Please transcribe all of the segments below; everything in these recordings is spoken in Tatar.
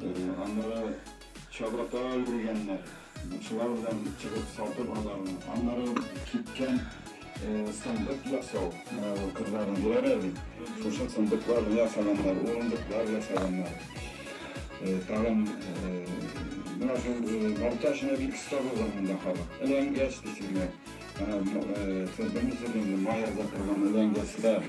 Аннары чабата үргәннәр. Шулар белән чыгып сатып аларны. Аннары киткән сандык ясау. Менә бу кызларны бирәләр бит. Шушы сандыкларны ясаганнар, урындыклар ясаганнар. Тагын менә шул балта эшенә бик оста булган монда халык. Эләнгәч дисеңме? Менә сез белмисез инде, май яза торган эләнгәчләр,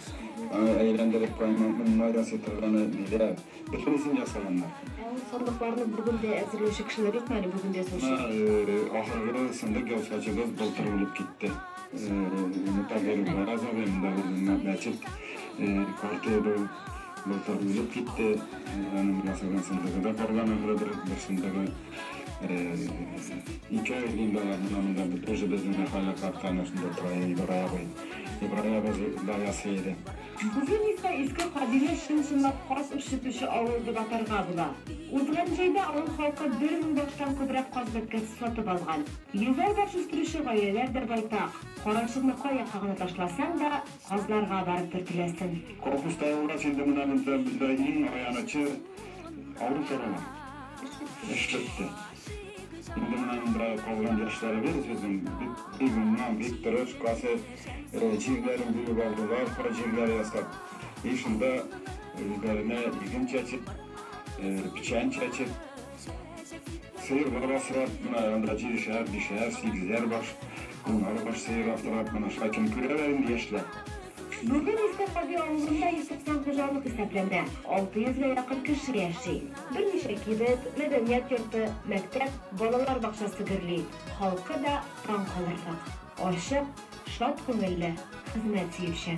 аны әйләндереп каймак май ясый торган ниләр. Бөтенесен ясаганнар. Ә ул сандыкларны бүген дә әзерләүче кешеләр юкмы әле бүген дә ясаучы? Менә ахыргы сандык ясаучыбыз былтыр үлеп китте. Мутагир Гараз абый, монда безнең мәчет карты иде ул. Былтыр үлеп китте. Аның ясаган сандыгы да калган ахры бер сандыгы. Ике ай инде алар менә монда тоже безнең мәхәллә карты әнә шунда тора Ибрай абый. Ибрай абый да ясый иде. Бүген исә Иске Кадины чын-чынлап каз үрчетүче авыл дип атарга була. Узган җәйдә авыл халкы 1000 баштан күбрәк каз бәбкәсе сатып алган. Йөзәр баш үстерүче гаиләләр дә байтак. Карашыңны кай якка гына ташласаң да, казларга барып төртеләсең. Колхоз табылгач инде менә монда монда иң аянычы авыл торыла. Эш бетте. Инде менә монда калган яшьләребез безнең бик бик уңган, бик тырыш, касы җирләрен бүлеп алдылар, пай җирләре ясап. И шунда үзләренә иген чәчеп, печән чәчеп, сыерлар асрап, менә анда җидешәр, бишәр, сигезәр баш, унар баш сыер асрап, менә шулай көн күрәләр инде яшьләр. Бүген Иске Кади авылында 190 хуҗалык исәпләнә, 600 гә якын кеше яши. Берничә кибет, мәдәният йорты, мәктәп, балалар бакчасы гөрли. Халкы да таң калырлык. Ачык, шат күңелле, хезмәт сөючән.